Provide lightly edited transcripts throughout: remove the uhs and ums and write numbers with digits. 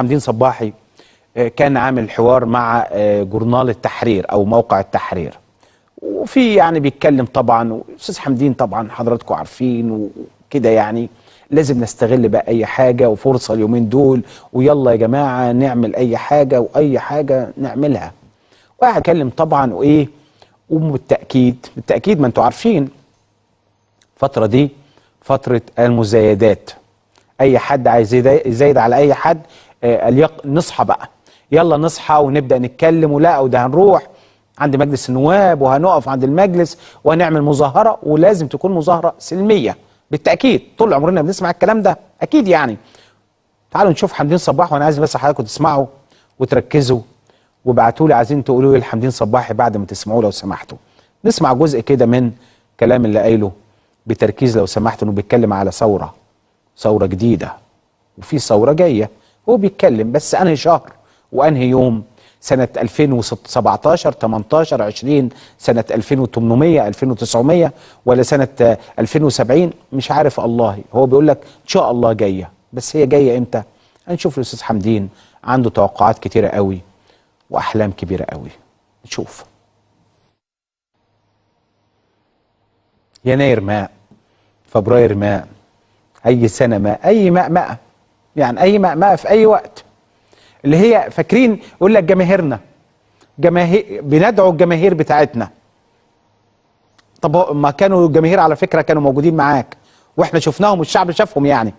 حمدين صباحي كان عامل حوار مع جورنال التحرير او موقع التحرير، وفي يعني بيتكلم طبعا، واستاذ حمدين طبعا حضراتكم عارفين وكده، يعني لازم نستغل بقى اي حاجة وفرصه اليومين دول، ويلا يا جماعة نعمل اي حاجة واي حاجة نعملها. وقاعد اتكلم طبعا وايه، وبالتاكيد بالتاكيد ما انتوا عارفين الفترة دي فترة المزايدات، اي حد عايز يزايد على اي حد. نصحى بقى، يلا نصحى ونبدا نتكلم، ولا وده هنروح عند مجلس النواب وهنقف عند المجلس وهنعمل مظاهره، ولازم تكون مظاهره سلمية بالتاكيد. طول عمرنا بنسمع الكلام ده اكيد يعني. تعالوا نشوف حمدين صباح، وانا عايز بس حضراتكم تسمعوا وتركزوا وابعتوا لي عايزين تقولوا ايه لحمدين صباحي بعد ما تسمعوه لو سمحتوا. نسمع جزء كده من كلام اللي قايله بتركيز لو سمحتوا، انه بيتكلم على ثورة، ثورة جديدة وفي ثورة جاية. هو بيتكلم بس انهي شهر وانهي يوم، سنة 2017 18 20، سنة 2800 2900 ولا سنة 2070، مش عارف الله. هو بيقول لك ان شاء الله جاية، بس هي جاية امتى؟ هنشوف. الاستاذ حمدين عنده توقعات كتيرة قوي واحلام كبيرة قوي، نشوف. يناير ماء، فبراير ماء، اي سنة ماء، اي ماء ماء، يعني اي ماء ماء في اي وقت. اللي هي فاكرين يقول لك جماهيرنا، جماهير، بندعو الجماهير بتاعتنا. طب ما كانوا الجماهير على فكرة كانوا موجودين معاك واحنا شفناهم والشعب شافهم يعني.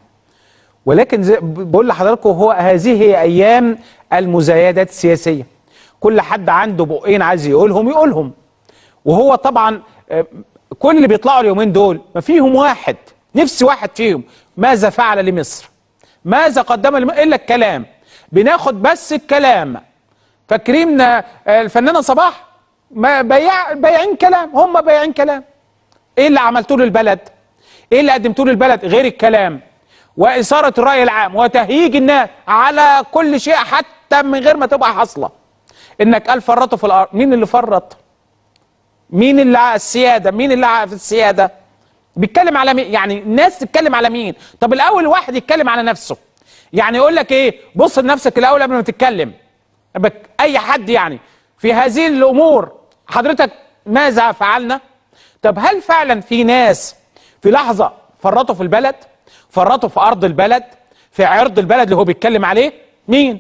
ولكن زي بقول لحضراتكم، هو هذه هي ايام المزايدات السياسية، كل حد عنده بقين عايز يقولهم يقولهم. وهو طبعا كل اللي بيطلعوا اليومين دول ما فيهم واحد، نفسي واحد فيهم ماذا فعل لمصر، ماذا قدم لمصر، الا الكلام. بناخد بس الكلام. فاكرين الفنانة صباح؟ ما بياعين كلام، هم بياعين كلام. ايه اللي عملتوه للبلد؟ ايه اللي قدمتوه للبلد غير الكلام واثاره الراي العام وتهييج الناس على كل شيء حتى من غير ما تبقى حاصله؟ انك قال فرطوا في الارض، مين اللي فرط؟ مين اللي على السيادة؟ مين اللي في السيادة؟ بيتكلم على مين؟ يعني الناس تتكلم على مين؟ طب الاول واحد يتكلم على نفسه، يعني يقول لك ايه؟ بص لنفسك الاول قبل ما تتكلم. اي حد يعني في هذه الامور، حضرتك ماذا فعلنا؟ طب هل فعلا في ناس في لحظة فرطوا في البلد، فرطوا في ارض البلد، في عرض البلد اللي هو بيتكلم عليه؟ مين؟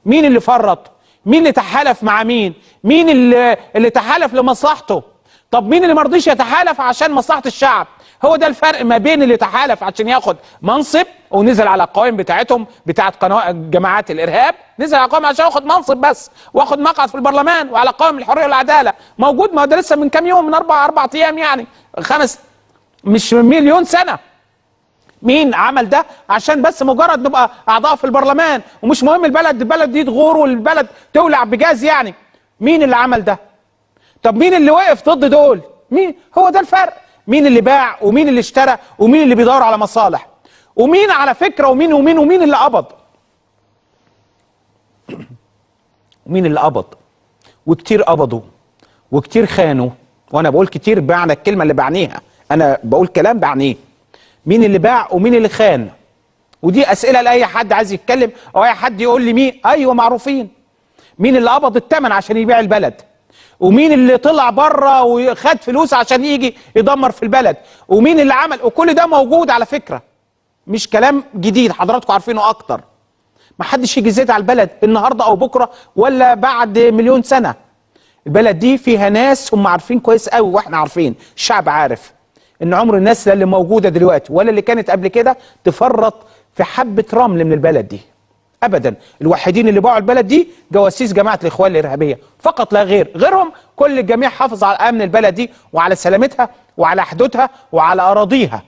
مين اللي فرط؟ مين اللي تحالف مع مين؟ مين اللي تحالف لمصلحته؟ طب مين اللي ما رضيش يتحالف عشان مصلحة الشعب؟ هو ده الفرق ما بين اللي تحالف عشان ياخد منصب ونزل على القوائم بتاعتهم بتاعت جماعات الارهاب، نزل على القوائم عشان ياخد منصب بس واخد مقعد في البرلمان، وعلى قوائم الحرية والعدالة موجود. ما هو ده لسه من كام يوم، من اربع ايام يعني، 5 مش مليون سنة. مين عمل ده؟ عشان بس مجرد نبقى اعضاء في البرلمان ومش مهم البلد، البلد دي تغور والبلد تولع بجاز يعني. مين اللي عمل ده؟ طب مين اللي وقف ضد دول؟ مين؟ هو ده الفرق. مين اللي باع ومين اللي اشترى ومين اللي بيدور على مصالح ومين على فكرة ومين ومين ومين اللي قبض؟ ومين اللي قبض؟ وكتير قبضوا وكتير خانوا، وانا بقول كتير بمعنى الكلمة اللي بعنيها، انا بقول كلام بعنيه. مين اللي باع ومين اللي خان؟ ودي اسئلة لاي حد عايز يتكلم او اي حد يقول لي مين. ايوه معروفين. مين اللي قبض الثمن عشان يبيع البلد؟ ومين اللي طلع بره وخد فلوس عشان يجي يدمر في البلد؟ ومين اللي عمل؟ وكل ده موجود على فكرة، مش كلام جديد، حضراتكم عارفينه اكتر. ما حدش يجي يزيد على البلد النهارده او بكره ولا بعد مليون سنة. البلد دي فيها ناس هم عارفين كويس قوي، واحنا عارفين، الشعب عارف ان عمر الناس لا اللي موجودة دلوقتي ولا اللي كانت قبل كده تفرط في حبه رمل من البلد دي ابدا. الوحيدين اللي باعوا البلد دي جواسيس جماعة الاخوان الارهابية فقط لا غير، غيرهم كل الجميع حافظ على امن البلد دي وعلى سلامتها وعلى حدودها وعلى اراضيها.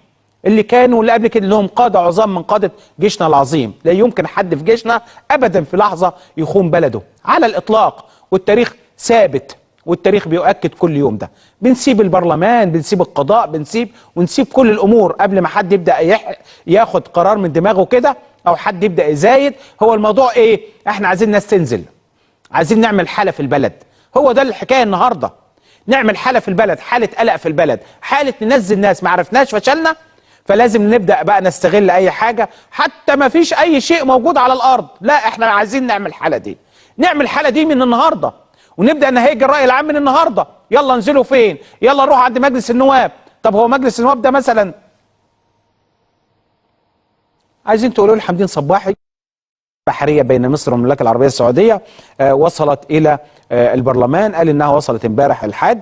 اللي كانوا اللي قبل كده لهم قاده عظام من قاده جيشنا العظيم، لا يمكن حد في جيشنا ابدا في لحظة يخون بلده على الاطلاق، والتاريخ ثابت والتاريخ بيؤكد كل يوم ده. بنسيب البرلمان، بنسيب القضاء، بنسيب ونسيب كل الامور قبل ما حد يبدا ياخد قرار من دماغه كده او حد يبدا يزايد. هو الموضوع ايه؟ احنا عايزين ناس تنزل، عايزين نعمل حاله في البلد. هو ده الحكاية النهارده، نعمل حاله في البلد، حاله قلق في البلد، حاله ننزل ناس ما عرفناش فشلنا، فلازم نبدأ بقى نستغل أي حاجة، حتى ما فيش أي شيء موجود على الأرض. لا، احنا عايزين نعمل الحالة دي، نعمل الحالة دي من النهاردة، ونبدأ نهيج الرأي العام من النهاردة. يلا انزلوا فين؟ يلا نروح عند مجلس النواب. طب هو مجلس النواب ده مثلا عايزين تقولوا لحمدين صباحي بحرية بين مصر والمملكة العربية السعودية وصلت إلى البرلمان، قال إنها وصلت امبارح الحد.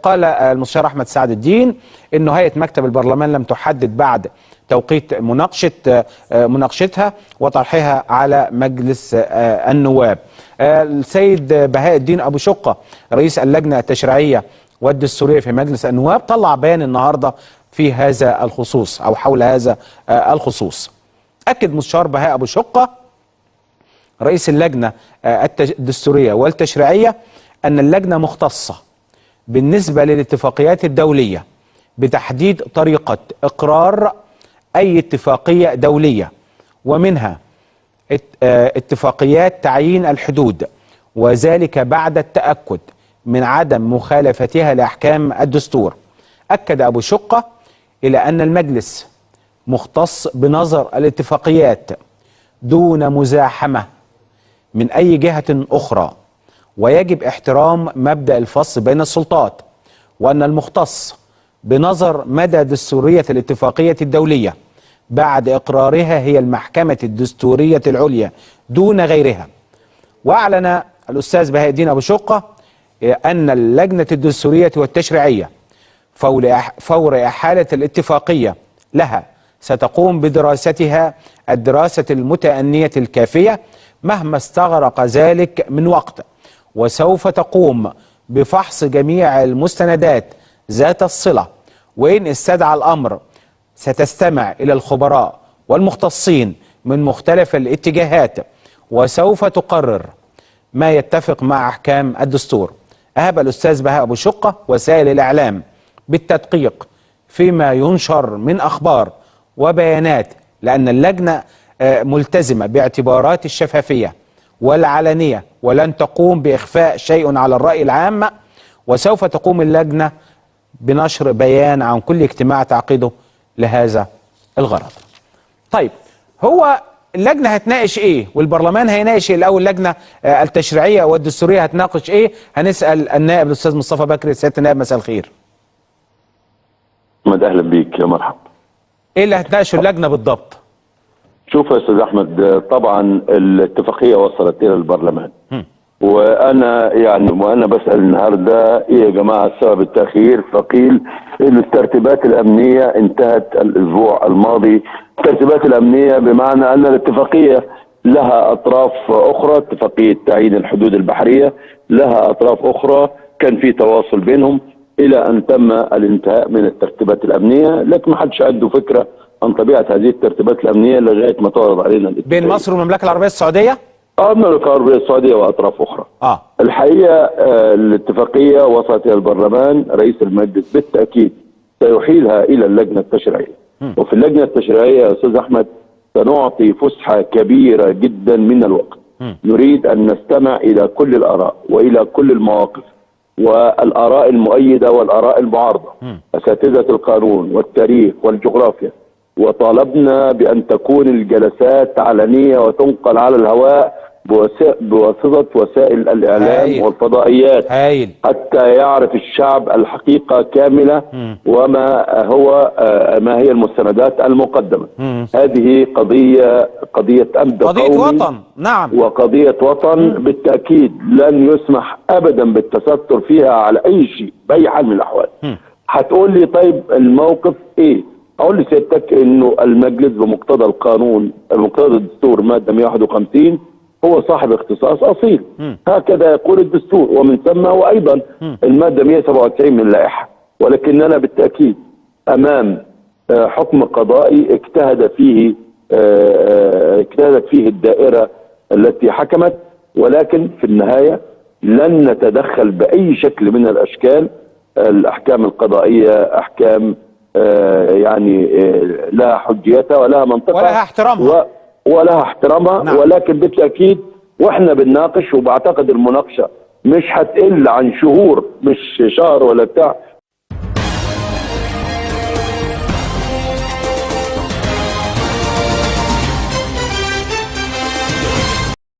قال المستشار أحمد سعد الدين إنه هيئة مكتب البرلمان لم تحدد بعد توقيت مناقشتها وطرحها على مجلس النواب. السيد بهاء الدين أبو شقة رئيس اللجنة التشريعية والدستورية في مجلس النواب طلع بيان النهاردة في هذا الخصوص أو حول هذا الخصوص. أكد مستشار بهاء أبو شقة رئيس اللجنة الدستورية والتشريعية أن اللجنة مختصة بالنسبة للاتفاقيات الدولية بتحديد طريقة إقرار أي اتفاقية دولية، ومنها اتفاقيات تعيين الحدود، وذلك بعد التأكد من عدم مخالفتها لأحكام الدستور. أكد أبو شقة إلى أن المجلس مختص بنظر الاتفاقيات دون مزاحمة من أي جهة أخرى، ويجب احترام مبدأ الفصل بين السلطات، وأن المختص بنظر مدى دستورية الاتفاقية الدولية بعد إقرارها هي المحكمة الدستورية العليا دون غيرها. وأعلن الأستاذ بهاء الدين أبو شقة أن اللجنة الدستورية والتشريعية فور إحالة الاتفاقية لها ستقوم بدراستها الدراسة المتأنية الكافية مهما استغرق ذلك من وقت، وسوف تقوم بفحص جميع المستندات ذات الصلة، وإن استدعى الأمر ستستمع إلى الخبراء والمختصين من مختلف الاتجاهات، وسوف تقرر ما يتفق مع أحكام الدستور. أهب الأستاذ بهاء أبو شقة وسائل الإعلام بالتدقيق فيما ينشر من أخبار وبيانات، لأن اللجنة ملتزمة باعتبارات الشفافية والعلنية ولن تقوم بإخفاء شيء على الرأي العام، وسوف تقوم اللجنة بنشر بيان عن كل اجتماع تعقيده لهذا الغرض. طيب، هو اللجنة هتناقش ايه والبرلمان هيناقش ايه؟ الأول اللجنة التشريعية والدستورية هتناقش ايه؟ هنسأل النائب الأستاذ مصطفى بكري. سيادة النائب مساء الخير. أحمد أهلا بيك، يا مرحبا. ايه اللي هتناقشه اللجنة بالضبط؟ شوف يا استاذ احمد، طبعا الاتفاقية وصلت الى البرلمان، وانا يعني وانا بسال النهارده ايه يا جماعة سبب التاخير، فقيل ان الترتيبات الامنية انتهت الاسبوع الماضي. الترتيبات الامنية بمعنى ان الاتفاقية لها اطراف اخرى، اتفاقية تعيين الحدود البحرية لها اطراف اخرى، كان في تواصل بينهم الى ان تم الانتهاء من الترتيبات الامنية، لكن ما حدش عنده فكرة عن طبيعة هذه الترتيبات الامنية لغاية ما تعرض علينا الاتفاقية. بين مصر والمملكة العربية السعودية؟ المملكة العربية السعودية واطراف اخرى. الحقيقة الاتفاقية وصلت الى البرلمان، رئيس المجلس بالتاكيد سيحيلها الى اللجنة التشريعية. وفي اللجنة التشريعية يا استاذ احمد سنعطي فسحة كبيرة جدا من الوقت. نريد ان نستمع الى كل الاراء والى كل المواقف والاراء المؤيدة والاراء المعارضة، اساتذة القانون والتاريخ والجغرافيا، وطالبنا بأن تكون الجلسات علنية وتنقل على الهواء بواسطة وسائل الإعلام والفضائيات، حتى يعرف الشعب الحقيقة كاملة وما هو ما هي المستندات المقدمة. هذه قضية أمن قضية قومي، وطن. نعم، وقضية وطن. بالتأكيد لن يسمح أبدا بالتستر فيها على أي شيء بأي حال من الأحوال. هتقول لي طيب الموقف إيه؟ اقول لسيادتك انه المجلس بمقتضى القانون، بمقتضى الدستور مادة 151 هو صاحب اختصاص اصيل، هكذا يقول الدستور، ومن ثم وايضا المادة 197 من اللائحة. ولكننا بالتاكيد امام حكم قضائي اجتهدت فيه الدائرة التي حكمت، ولكن في النهاية لن نتدخل باي شكل من الاشكال. الاحكام القضائية احكام يعني لها حجيتها ولها منطقها ولها احترامها ولها احترامها. نعم. ولكن بالتأكيد واحنا بنناقش، وبعتقد المناقشة مش هتقل عن شهور، مش شهر ولا بتاع،